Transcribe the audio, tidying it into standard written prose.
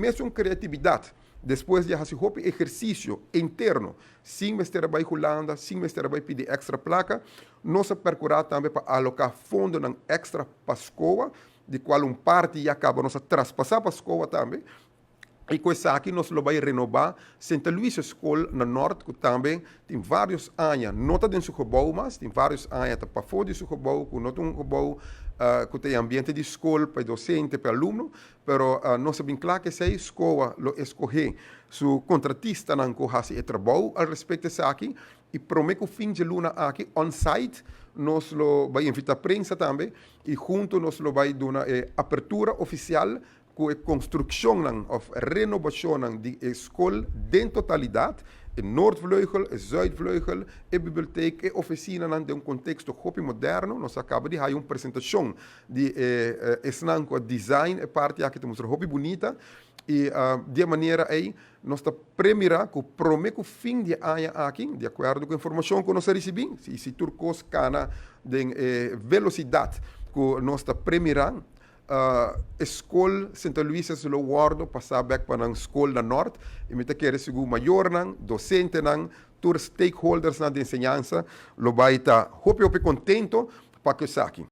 Mesun kreatividat, despues di a hasi hopi ehersisio interno, sin mester a bai Hulanda, sin mester a bai pidi èkstra plaka, nos a perkurá tambe pa aloká fondonan èkstra pa SCOA, di kual un parti ya kaba nos a traspasá pa SCOA tambe, i ku esaki nos lo bai renobá Sint Luis Skol na Nort, ku tambe tin vários aña no ta den su gebou mas, tin vários aña ta pafó di su gebou, ku no ta un gebou ku ta e ambiente di skol pa e dosente, pa e alumno. Pero nos a bin kla ku esei, SCOA lo eskohé su kontratistanan ku hasi e trabou al respekto esaki i promé ku fin dje luna aki on site nos lo bai invitá prensa tambe i huntu nos lo bai duna e apertura ofisial ku e konstrukshonnan òf renobashonnan di e skol den totalidat, e Noordvleugel, e Zuidvleugel, e bibliotek, e ofisinanan den un konteksto hopi moderno. Nos a kaba di haya un presentashon di e esnan ku a design e parti aki ta mustra hopi bunita i di e manera ei nos ta premirá ku promé ku fin di e aña aki, di akuerdo ku informashon ku nos a risibí, si si tur kos kana den e velosidat ku nos ta premirá, e skol Sint Aloysius lo wòrdu pasá bèk pa nan skol na Nòrt i mi ta kere sigur mayornan, dosentenan, tur stakeholdersnan di enseñansa lo bai ta hopi hopi kontento pa ku esaki.